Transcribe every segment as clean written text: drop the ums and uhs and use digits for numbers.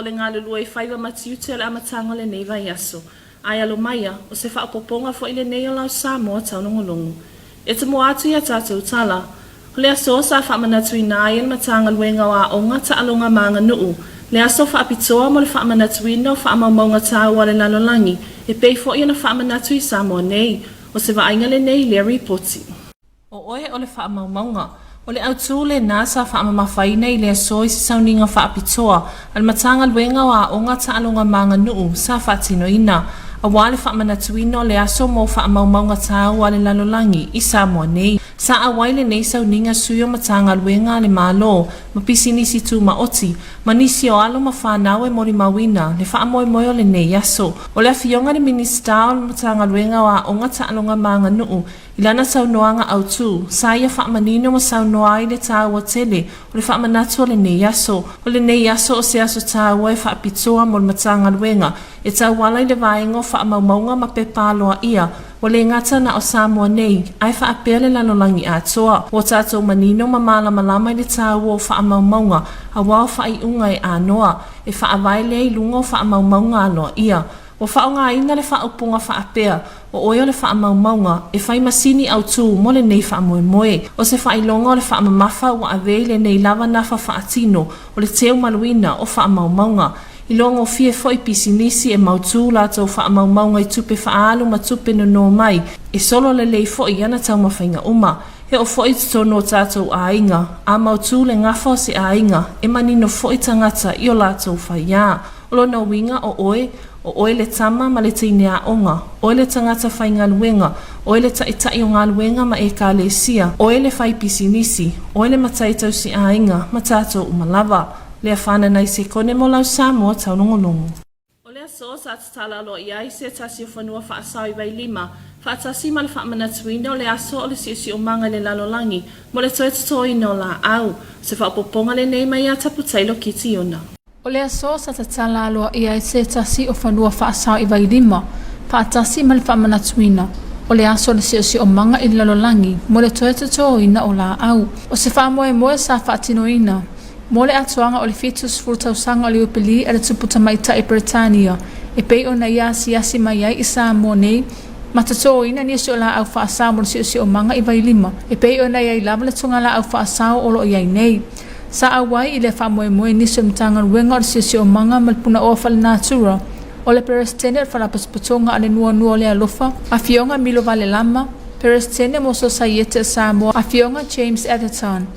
le galulue i faiva ma tiute o le amataga o lenei vaiaso. Ae alo maia, o se faaopoopoga foi lenei o lau Samoa taulogologo. E tomua atu i a tatou tala, o le aso sa faamanatuina ai e le Matagaluega o Aoga, Taaloga ma Aganuu, le aso faapitoa mo le faamanatuina o faamaumauga taua a le lalolagi e pei foi ona faamanatu i Samoa nei. O se vaaiga lenei i lea ripoti. O oe o le faamaumauga. O le autū lenā sa faamamafaina i le aso i se sauniga faapitoa a le Matagaluega o Aoga, Taaloga ma Aganuu sa faatinoina, aua le faamanatuina o le aso mo faamaumauga tāua a le lalolagi i Samoa nei. Sa auai lenei sauniga sui o Matagaluega a le Malo ma pisinisi tūmaoti, ma nisi o alo ma whanau e molimauina le faamoemoe o lenei aso. O le afioga i le Minisita o le Matagaluega o Aoga, Taaloga ma Aganuu, I lana saunoaga autū, sa ia faamanino ma saunoa ai le tāua tele o le faamanatu o lenei aso. O lenei aso o se aso tāua e faapitoa mo le Matagaluega e tauala i le vaega o faamaumauga ma pepa aloaia ua le gata na o Samoa nei ae faapea le lalolagi atoa. Ua tatou manino ma malamalama i le tāua o faamaumauga aua o faaiuga e anoa e faavae lea i luga o faamaumauga aloaia. Ua faaaogaina le faaupuga faapea, o oe o le faamaumauga, e fai masini autū mo lenei faamoemoe. O se faailoga o le faamamafa ua ave i lenei lava nafa faatino o le teumaluina o faamaumauga. Iloagofie foi pisinisi e mautū latou faamaumauga i tupe faaalu ma tupe nono mai, e solo lelei foi ana taumafaiga uma. E oo foi i totonu o tatou aiga, a mautū le gafa o se aiga, e manino foi tagata i o latou faiā. O lona uiga, o oe, o oe le tama ma le teine aoga, oe le tagata faigaluega, oe le taitai o galuega ma ekalesia, oe le fai pisinisi, oe le matai tausi aiga ma tatou uma lava. Lea whananai se kone mo lau Samoa taulogologo. O le aso sa tatala aloaia ai se tasi o fanua faasao i Vailima, faatasi ma le faamanatuina o le aso o le siosiomaga i le lalolagi mo le toe totoina o laau. O se faaopoopoga lenei mai ia Taputailo Kitiona. O le aso sa tatala aloaia ai se tasi o fanua faasao i Vailima, faatasi ma le faamanatuina o le aso o le siosiomaga i le lalolagi mo le toe totoina o laau. O se faamoemoe sa faatinoina mo le atoaga o le 70 tausaga o le Iupeli a le Tupu Tamaitai Peretania e pei ona ia asiasi mai ai i Samoa nei ma totoina nisi o laau faasao mo le siosiomaga i Vailima e pei ona i ai lava le togalaau faasao o lo o i ai nei. Sa auai i lea faamoemoe nisi o le Matagaluega o le Siosiomaga ma le Punaoa Faalenatura, o le Peresetene o le Faalapotopotoga a le Nuanua o le Alofa, Afioga Milo Valelama, Peresetene mo Sosaiete a Samoa, Afioga James Atherton,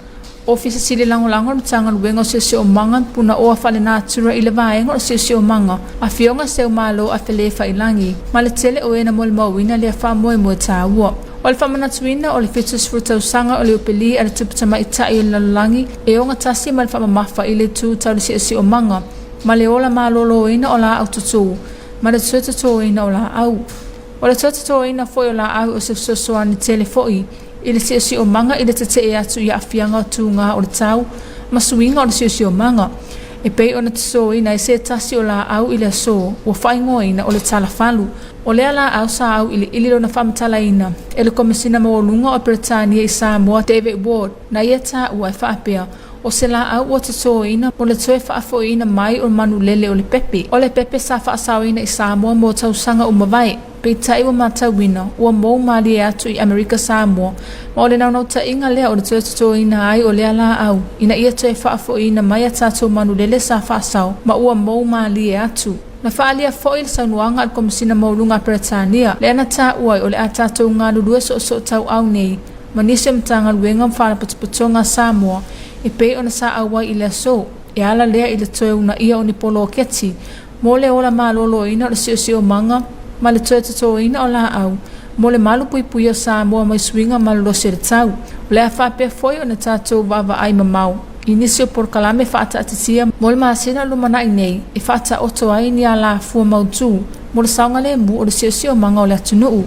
Ofisa Sili Lagolago o le Matagaluega o Siosiomaga ma Punaoa Faalenatura i le Vaega o le Siosiomaga, Afioga Seumalo Afelefailangi, ma le tele o e na molimauina lea faamoemoe taua. O le faamanatuina o le 70 tausaga o le Iupeli a le Tupu Tamaitai o le Lalolagi e ogatasi ma le faamamafa i le itu tau le siosiomaga ma le ola maloloina o laau tutū ma le toe totoina o laau. O le toe totoina foi o laau o se fesoasoani tele foi i le siosiomaga i le tetee atu i aafiaga o tugā o le tau ma suiga o le siosiomaga e pei ona totoina ai se tasi o laau i le aso ua faaigoaina o le talafalu. O lea laau sa auiliili lona faamatalaina e le Komesina Maualuga o Peretania i Samoa, David Ward, na ia taua e faapea, o se laau ua totoina mo le toe faafoiina mai o manulele o le pepe. O le pepe sa faasaoina i Samoa mo tausaga uma mavae, peitai ua matauina ua mou malie atu i Amerika Samoa, ma o le naunautaiga lea o le toe totoina ai o lea laau ina ia toe faafoiina mai a tatou manulele sa faasao ma ua mou malie atu. Na faaalia foi le saunoaga a le Komesina Maualuga a Peretania, lea na taua ai o le a tatou galulue soosoo tauau nei ma nisi o Matagaluega ma Faalapotopotoga a Samoa e pei ona sa auai i le aso, e ala lea i le toe uunaia o ni poloketi mo le ola maloloina o le siosiomaga ma le toe totoina o laau mo le malupuipuia o Samoa mai suiga malolosi o le tau. O le a faapea foi ona tatou vaavaai mamao i nisi o polokalame faataatitia mo le masina o lumanai nei e faataoto ai ni alafua mautū mo le saogalemu o le siosiomaga o le atunuu.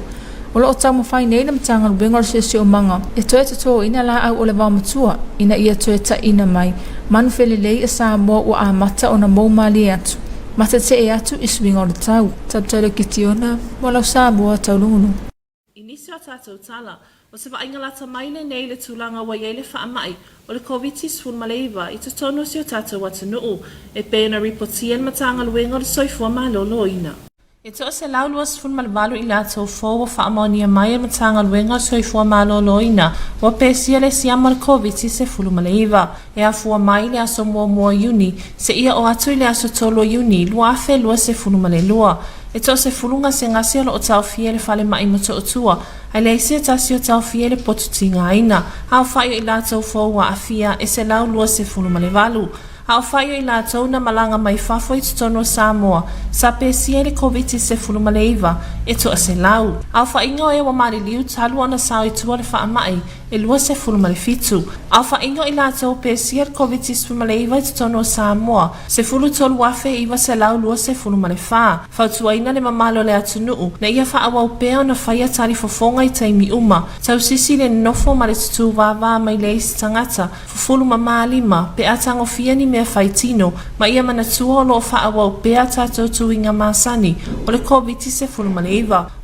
O lo o taumafai nei le Matagaluega o le Siosiomaga e toe totoina laau o le vaomatua ina ia toe taina mai manu felelei a Samoa ua amata ona mou malie atu ma tetee atu i suiga o le tau. Taputailo Kitiona, mo lau Samoa taulogologo. I nisi o a tatou tala. O se vaaiga lata mai lenei i le tulaga ua i ai le faamai o le Koviti-19 i totonu o si o tatou atunuu, e pei ona ripotia e le Matagaluega o le Soifua Maloloina. E 128 i latou fou ua faamaonia mai e le Matagaluega o le Soifua Maloloina ua pesia le siama o le Koviti-19, e afua mai i le aso 1 o Iuni seia oo atu i le aso 3 o Iuni 2022. E toasefulu gasegase o lo o taofia i le falemai Motootua, ae leai se tasi o taofia i le potu tigaina. Aofai o i latou fou ua aafia e 128. Aofai o i latou na malaga mai fafo i totonu o Samoa sa pesia i le Koviti-19 e toaselau. Aofaiga o e ua maliliu talu ona sao i tua le faamai e 27. Aofaiga o i latou pesia i le Koviti-19 i totonu o Samoa, 13,924. Fautuaina le mamalu o le atunuu na ia faaauau pea ona faia talifofoga i taimi uma, tausisi le nonofo ma le tutū vāvā mai le isi tagata, fufulu mamā lima, pe a tagofia ni mea whai tino, ma ia manatua o lo o faaauau pea tātou tuiga masani o le Koviti-19.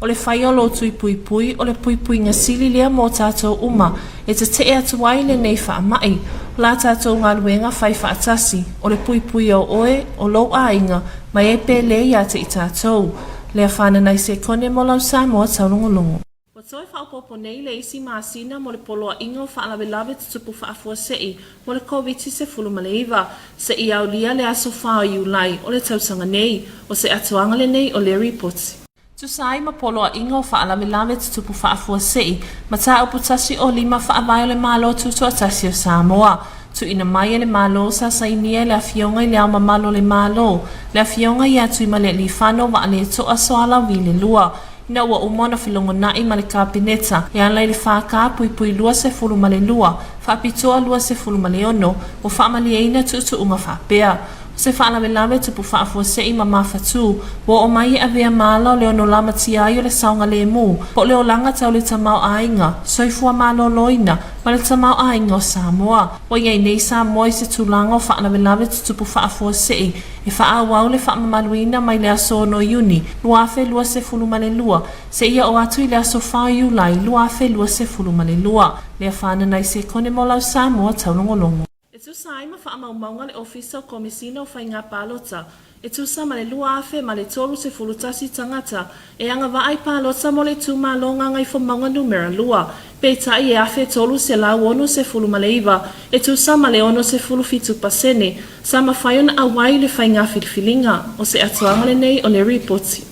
O le whai o lo tui puipui, o le puipuiga sili lea mō tātou uma, e tete'e atu ai lenei faama'i, o la tātou galuega fai faatasi, o le puipui o oe, o lou aiga, ma e pele iā te i tātou. Lea whānanai se kone mo lau Samoa taulogologo. Ua toe faaopoopo nei le isi masina mo le poloaiga o faalavelave tutupu faafuasei mo le Koviti-19, seia aulia le aso 4 o Iulai o le tausaga nei. O se atoaga lenei o le ripoti. Tusa ai ma poloaiga o faalavelave tutupu faafuasei, mataupu 105 Faavae o le Malo Tutoatasi o Samoa, tuuina mai e le Malo sa sainia e le Afioga i Le Ao Mamalu o le Malo, le Afioga ia Tuimalealiifano Vaaletoa Soalauli le Lua, ina ua uma ona felogonai ma le Kapeneta e ala i le FK puipui 22 faapitoa 26 ua faamalieina tuutuuga faapea. O se faalavelave tupu faafuasei ma mafatū, ua oo mai e avea ma ala o le ono lamatia ai o le saogalēmū, po o le olaga tau le tamaoaiga, soifua malōlōina, ma le tamaoaiga o Samoa. Ua i ai nei Samoa i se tulaga o faalavelave tutupu faafuasei e faaauau le faamamaluina mai le aso 6 Iuni 2022 seia oo atu i le aso 4 Iulai 2022. Lea whānana i se kone mo lau Samoa taulogologo. E tusa ai ma faamaumauga a le Ofisa o Komesina o Faiga Palota, e tusa ma le 2,031 tagata e agavaa i palota mo le itumalo Gagaifomauga Numera 2, peitai e 1,369, e tusa ma le 67%, sa mafai ona auai i le faiga filifiliga. O se atoaga lenei o le ripoti.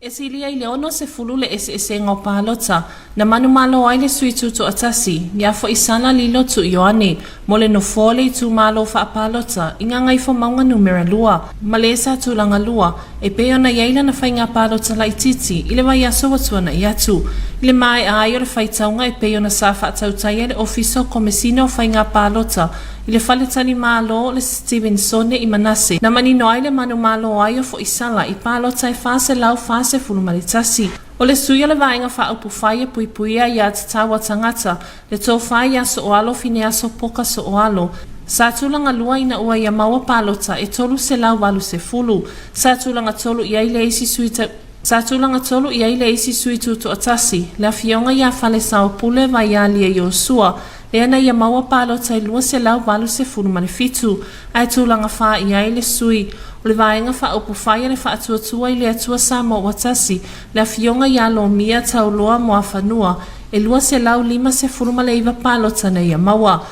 E silia i le 60 le eseesega o palota na manumalo ai le sui tutoatasi ia Foisala Lilo Tuioane mo le nofoa o le itumalo faapalota i Gagaifomauga Numera 2 ma le sa tulaga lua e pei ona i ai lana faiga palota laitiiti i le vaiaso ua tuanai atu. I le maea ai o le faitauga e pei ona sa faatautaia le Ofisa o Komesina o Faiga Palota i le Faletali Malo o le Stevensone i Manase, na manino ai le manumalo ai o Foisala i palota e 441. O le sui o le Vaega Faaupufai e puipuia ia tatau a tagata, le tofa ia Sooalo Fineaso Poka Sooalo, sa tulaga lua ina ua ia maua palota e 380. Sa tulaga tolu i ai le isi sui Sa tulaga tolu i ai le isi sui tutoatasi, le afioga ia Falesaopule Vaialia Iosua, lea na ia maua palota e 287, ae tulaga fa i ai le sui o le Vaega Faaupufai a le Faatuatua i le Atua Samoa Ua Tasi, le afioga ia Lomia Tauloa Moafanua, e 259 palota na ia maua.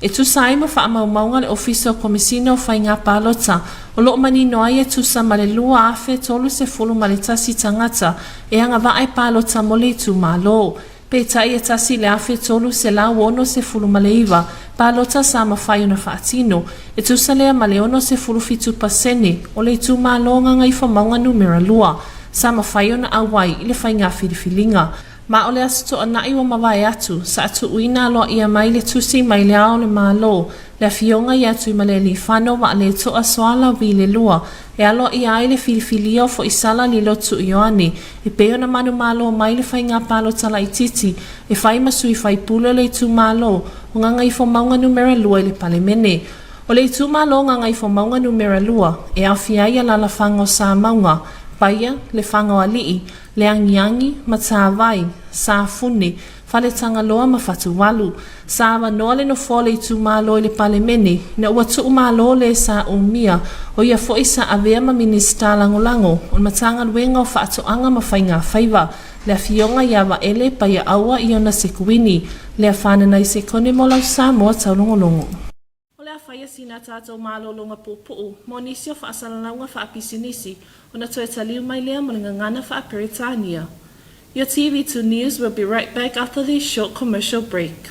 E tusa ai ma faamaumauga a le Ofisa o Komesina o Faiga Palota, o lo o manino ai e tusa ma le 2,031 tagata e agavaa e palota mo le itumalo. Peitai e 1,369 palota sa mafai ona faatino, e tusa lea ma le 67% o le itumalo Gagaifomauga Numera 2 sa mafai ona auai i le faiga filifiliga. Ma o le Aso Toonai ua mavae atu, sa tuuina aloaia mai le tusi mai le Ao o le Malo, le Afioga ia Tuimalealiifano Vaaletoa Soala Vii le Lua, e aloaia ai le filifilia o Foisala Lilo Tuuioane, e pei ona manumalo mai le faiga palota laitiiti e fai ma sui faipule o le itumalo o Gagaifomauga Numera 2 i le Palemene. O le itumalo o Gagaifomauga Numera 2 e aofia ai alalafaga o Samauga, Paia, Lefaga o Alii, le Agiagi, Matavai, Safune, Faletagaloa ma Fatualu. Sa avanoa le nofoa o le itumalo i le Palemene ina ua tuumalo le sa umia, o ia foi sa avea ma Minisita Lagolago o le Matagaluega o Faatoaga ma Faigafaiva, le Afioga ia Vaele Paiaaua Iona Sekuini, Lea Fananai Sekone mo lau Samoa Taulogologo. O le a faia sina tatou malologa puupuu mo nisi o faasalalauga faapisinisi ona toe taliu mai lea mo le gagana faa-Peretania. Your TV2 News will be right back after this short commercial break.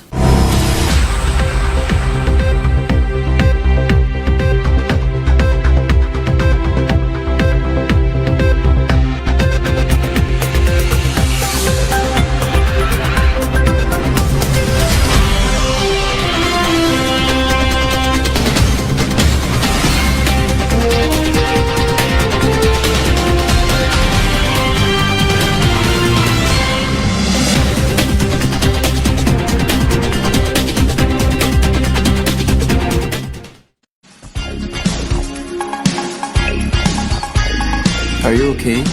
Are you okay?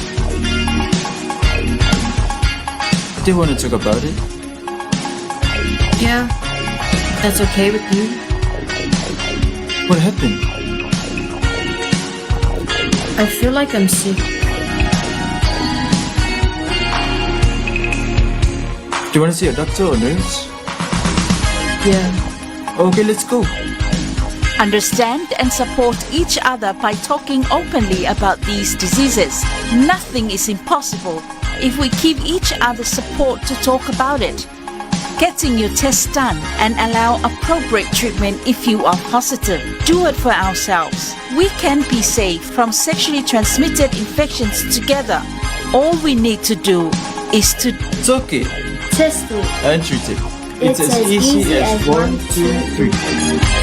Do you want to talk about it? Yeah, that's okay with you. What happened? I feel like I'm sick. Do you want to see a doctor or nurse? Yeah. Okay, let's go. Understand and support each other by talking openly about these diseases. Nothing is impossible if we give each other support to talk about it. Getting your test done and allow appropriate treatment if you are positive. Do it for ourselves. We can be safe from sexually transmitted infections together. All we need to do is to Talk it Test it. and treat it. It's, as, easy, as 1, 2, 3.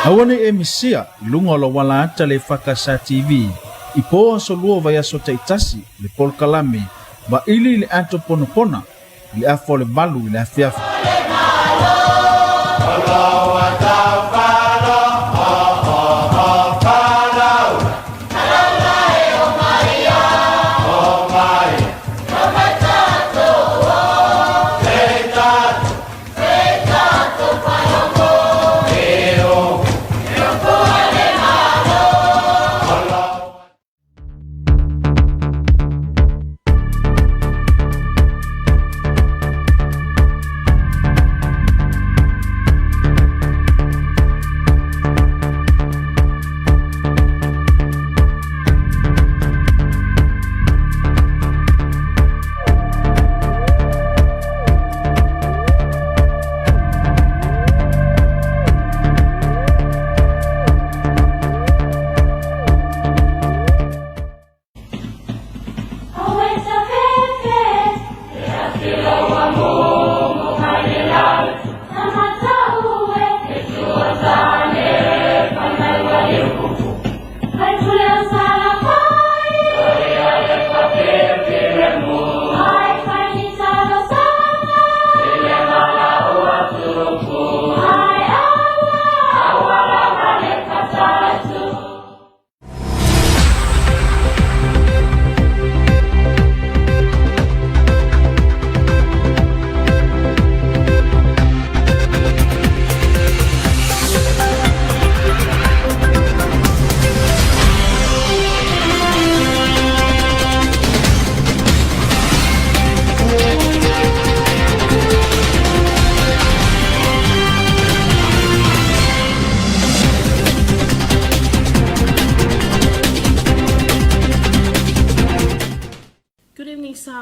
Aua ne i e misia i luga o lou ala ata le EFKS TV i po aso lua o vaiaso taitasi le polokalame Vaili i le Ato Ponapona i le afa o le 8 i le afiafi.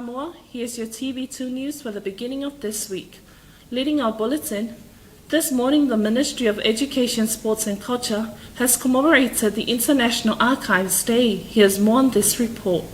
Samoa. Here's your TV2 news for the beginning of this week. Leading our bulletin, this morning the Ministry of Education, Sports and Culture has commemorated the International Archives Day. Here's more on this report.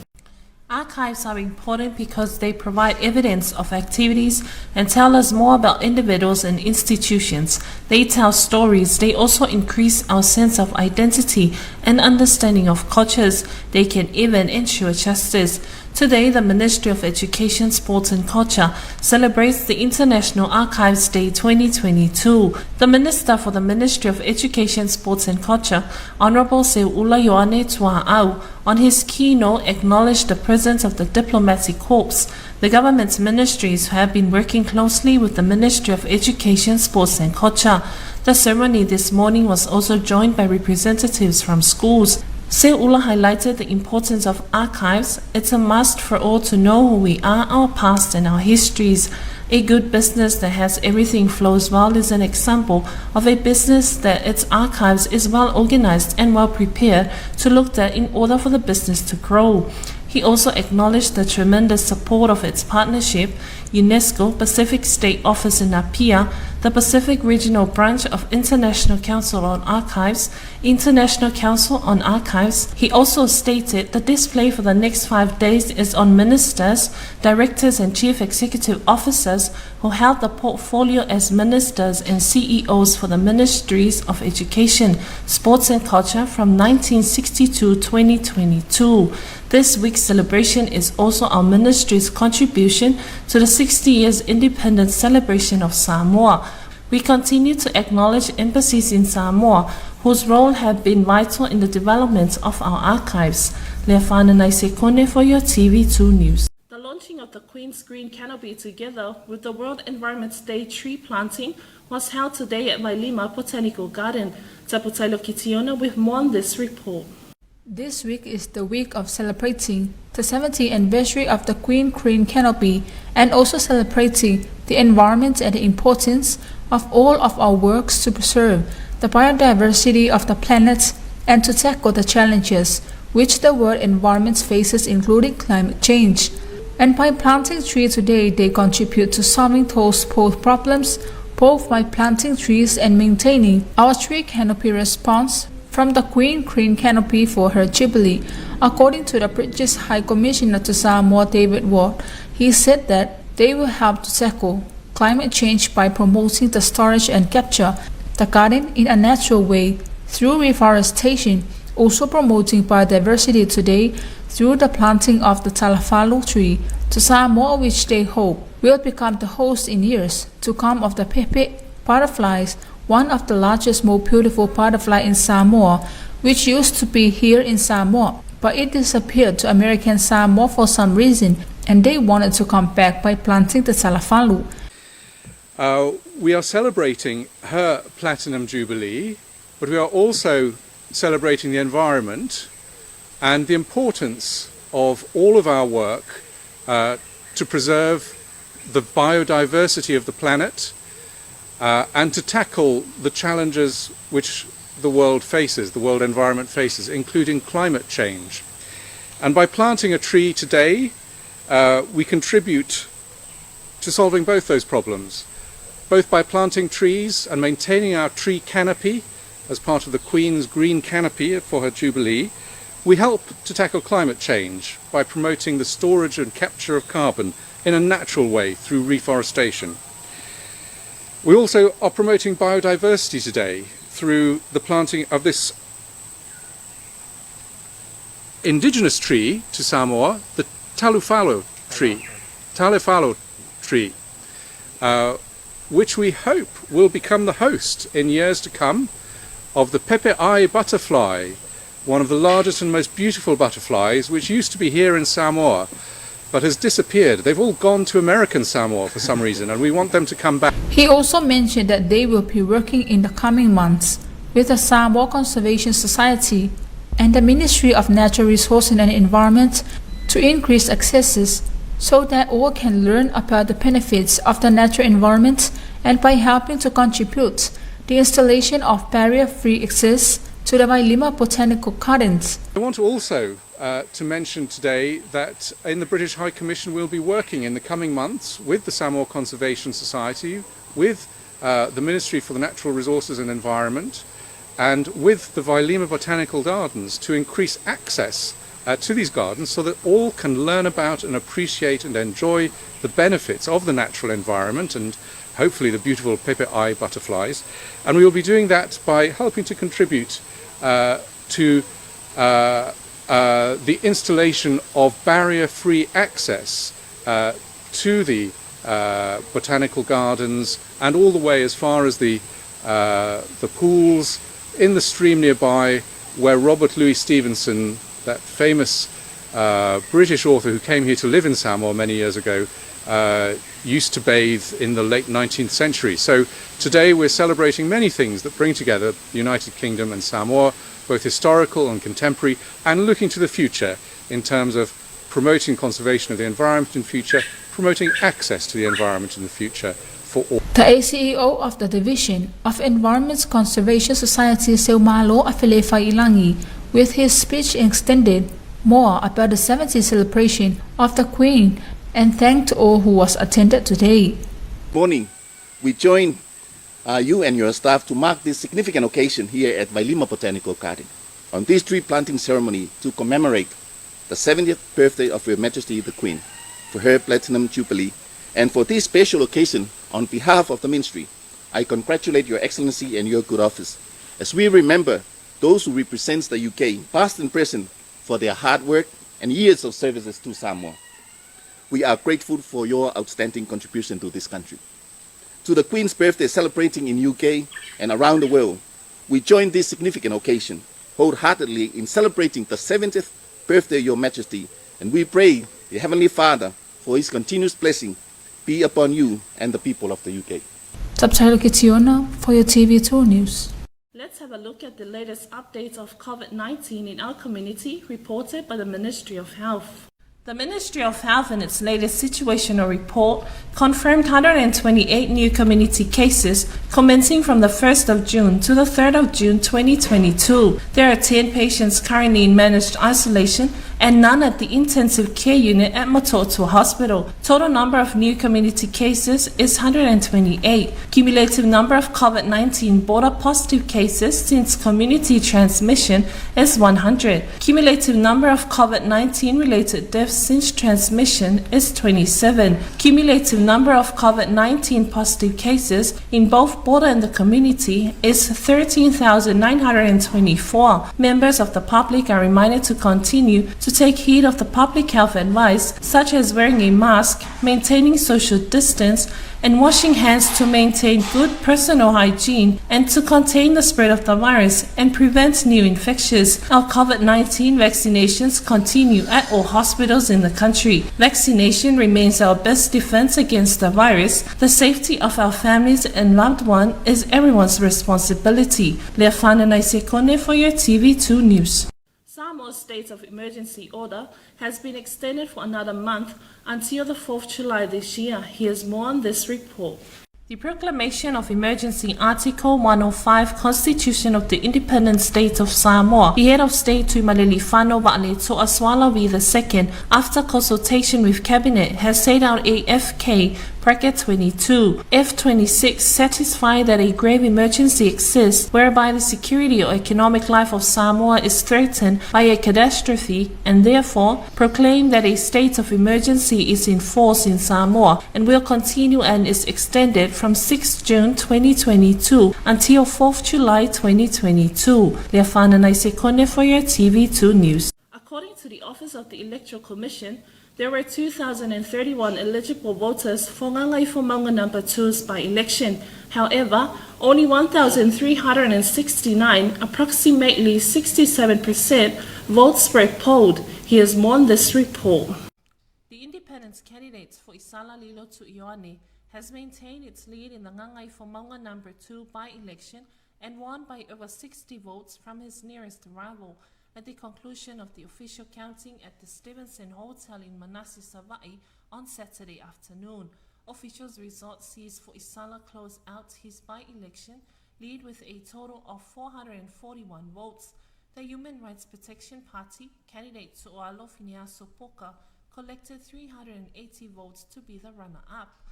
Archives are important because they provide evidence of activities and tell us more about individuals and institutions. They tell stories. They also increase our sense of identity and understanding of cultures. They can even ensure justice. Today, the Ministry of Education, Sports and Culture celebrates the International Archives Day 2022. The Minister for the Ministry of Education, Sports and Culture, Honorable Seuula Ioane Tua'au, on his keynote acknowledged the presence of the diplomatic corps. The government's ministries have been working closely with the Ministry of Education, Sports and Culture. The ceremony this morning was also joined by representatives from schools. Seuula highlighted the importance of archives. It's a must for all to know who we are, our past and our histories. A good business that has everything flows well is an example of a business that its archives is well organized and well prepared to look at in order for the business to grow. He also acknowledged the tremendous support of its partnership, UNESCO, Pacific State Office in Apia, the Pacific Regional Branch of International Council on Archives, International Council on Archives. He also stated the display for the next 5 days is on ministers, directors and chief executive officers who held the portfolio as ministers and CEOs for the Ministries of Education, Sports and Culture from 1962-2022. This week's celebration is also our ministry's contribution to the 60 years independence celebration of Samoa. We continue to acknowledge embassies in Samoa whose role have been vital in the development of our archives. Leafana Naisekone for your TV2 News. The launching of the Queen's Green Canopy together with the World Environment Day tree planting was held today at Vailima Botanical Garden. Taputailo Kitiona with more on this report. This week is the week of celebrating the 70th anniversary of the Queen Green Canopy and also celebrating the environment and the importance of all of our works to preserve the biodiversity of the planet and to tackle the challenges which the world environment faces, including climate change. And by planting trees today, they contribute to solving those both problems, both by planting trees and maintaining our tree canopy response from the Queen Green Canopy for her jubilee. According to the British High Commissioner to Samoa, David Ward, he said that they will help to tackle climate change by promoting the storage and capture the garden in a natural way through reforestation, also promoting biodiversity today through the planting of the Talafalu tree to Samoa, which they hope will become the host in years to come of the pepe butterflies, one of the largest, most beautiful butterfly in Samoa, which used to be here in Samoa, but it disappeared to American Samoa for some reason, and they wanted to come back by planting the Talafalu. We are celebrating her Platinum Jubilee, but we are also celebrating the environment and the importance of all of our work to preserve the biodiversity of the planet and to tackle the challenges which the world faces, the world environment faces, including climate change. And by planting a tree today, we contribute to solving both those problems, both by planting trees and maintaining our tree canopy as part of the Queen's Green Canopy for her Jubilee. We help to tackle climate change by promoting the storage and capture of carbon in a natural way through reforestation. We also are promoting biodiversity today through the planting of this indigenous tree to Samoa, the Talufalo tree, Talifalo tree, which we hope will become the host in years to come of the Pepe Eye butterfly, one of the largest and most beautiful butterflies, which used to be here in Samoa, but has disappeared. They've all gone to American Samoa for some reason, and we want them to come back. He also mentioned that they will be working in the coming months with the Samoa Conservation Society and the Ministry of Natural Resources and Environment to increase accesses so that all can learn about the benefits of the natural environment, and by helping to contribute the installation of barrier-free access to the Vailima Botanical Gardens. I want also to mention today that in the British High Commission we'll be working in the coming months with the Samoa Conservation Society, with the Ministry for the Natural Resources and Environment, and with the Vailima Botanical Gardens to increase access to these gardens so that all can learn about and appreciate and enjoy the benefits of the natural environment and hopefully the beautiful pepe eye butterflies. And we will be doing that by helping to contribute to the installation of barrier-free access to the botanical gardens and all the way as far as the pools in the stream nearby where Robert Louis Stevenson, that famous British author who came here to live in Samoa many years ago, used to bathe in the late 19th century. So today we're celebrating many things that bring together the United Kingdom and Samoa, both historical and contemporary, and looking to the future in terms of promoting conservation of the environment in future, promoting access to the environment in the future for all. The ACEO of the Division of Environment Conservation Society, Seumalo Afele with his speech extended more about the 70th celebration of the Queen and thanked all who was attended today. Morning, we join you and your staff to mark this significant occasion here at Vailima Botanical Garden on this tree planting ceremony to commemorate the 70th birthday of Her Majesty the Queen, for her Platinum Jubilee, and for this special occasion, on behalf of the Ministry, I congratulate Your Excellency and your good office as we remember those who represent the UK, past and present, for their hard work and years of services to Samoa. We are grateful for your outstanding contribution to this country. To the Queen's birthday celebrating in UK and around the world, we join this significant occasion wholeheartedly in celebrating the 70th birthday of Your Majesty, and we pray the Heavenly Father for His continuous blessing be upon you and the people of the UK. Subtitle Kitiona for your TV2 News. Let's have a look at the latest updates of COVID-19 in our community reported by the Ministry of Health. The Ministry of Health in its latest situational report confirmed 128 new community cases commencing from the 1st of June to the 3rd of June 2022. There are 10 patients currently in managed isolation and none at the intensive care unit at Motootua Hospital. Total number of new community cases is 128. Cumulative number of COVID-19 border positive cases since community transmission is 100. Cumulative number of COVID-19 related deaths since transmission is 27. Cumulative number of COVID-19 positive cases in both border and the community is 13,924. Members of the public are reminded to continue to take heed of the public health advice, such as wearing a mask, maintaining social distance, and washing hands to maintain good personal hygiene and to contain the spread of the virus and prevent new infections. Our COVID-19 vaccinations continue at all hospitals in the country. Vaccination remains our best defense against the virus. The safety of our families and loved ones is everyone's responsibility. Leafana Naisekone for your TV2 News. Samoa's state of emergency order has been extended for another month until the 4th July this year. Here's more on this report. The Proclamation of Emergency Article 105 Constitution of the Independent State of Samoa. The head of state Tuimalealiifano Vaaletoa Sualauvi II, after consultation with Cabinet, has set out a FK bracket 22 F26 satisfy that a grave emergency exists whereby the security or economic life of Samoa is threatened by a catastrophe and therefore proclaim that a state of emergency is in force in Samoa and will continue and is extended from 6 June 2022 until 4th July 2022. Leafana Naisekone for your TV2 News. According to the Office of the Electoral Commission, there were 2,031 eligible voters for Gagaifomauga number 2's by election. However, only 1,369, approximately 67%, votes were polled. Here's more on this report. The independence candidates for Isala Lilo Ioane has maintained its lead in the Gagaifomauga number 2 by-election and won by over 60 votes from his nearest rival at the conclusion of the official counting at the Stevenson Hotel in Manasi, Savai'i on Saturday afternoon. Officials' result sees Foisala close out his by-election lead with a total of 441 votes. The Human Rights Protection Party candidate Tualo Finiaso Poka collected 380 votes to be the runner-up.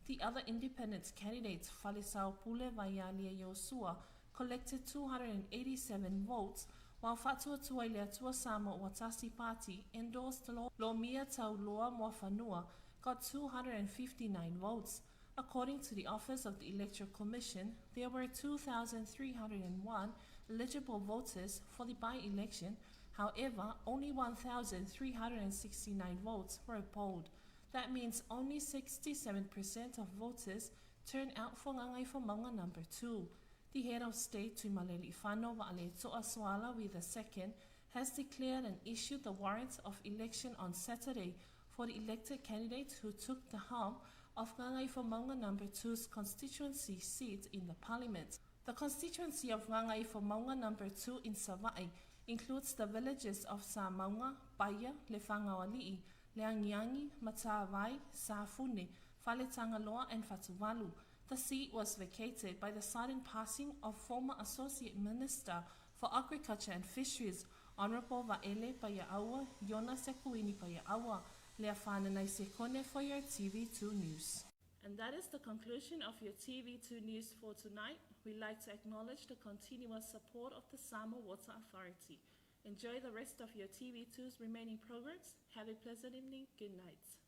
The other independent candidate, Falesao Pule Vaialia Yosua, collected 287 votes, while Fatua Tuaileatua Samoa Watasi Party endorsed Lomia Tauloa Moafanua got 259 votes. According to the Office of the Electoral Commission, there were 2,301 eligible voters for the by-election. However, only 1,369 votes were polled. That means only 67% of voters turned out for Gagaifomauga number 2. The head of state, Tuimalealiifano Vaaletoa Sualauvi II, has declared and issued the warrant of election on Saturday for the elected candidate who took the helm of Gagaifomauga number 2's constituency seat in the parliament. The constituency of Gagaifomauga number 2 in Savai'i includes the villages of Samauga, Paia, Lefagaoali'i, Leagiagi, Matavai, Safune, Faletagaloa and Fatuvalu. The seat was vacated by the sudden passing of former Associate Minister for Agriculture and Fisheries, Honorable Vaele Paia'aua Iona Sekuini Paia'aua, Leafananai Sekone for your TV2 News. And that is the conclusion of your TV2 News for tonight. We'd like to acknowledge the continuous support of the Samoa Water Authority. Enjoy the rest of your TV2's remaining programs. Have a pleasant evening. Good night.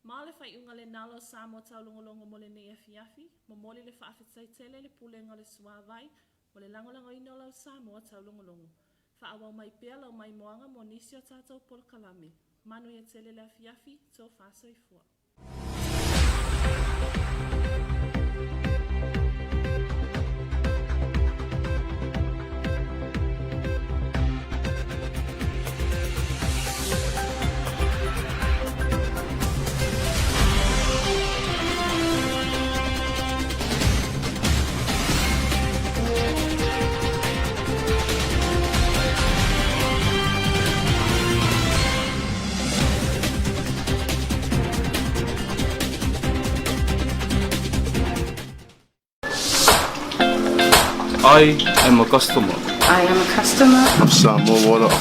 Ma le faaiuga lenā o Samoa Taulogologo mo lenei afiafi, momoli le faafetai tele i le Pulega o le Suavai mo le lagolagoina o lau Samoa Taulogologo. Faaauau mai pea lau maimoaga mo nisi o tatou polokalame. Manuia tele le afiafi, tofa soifua. I am a customer. I am a customer of Samoa Water.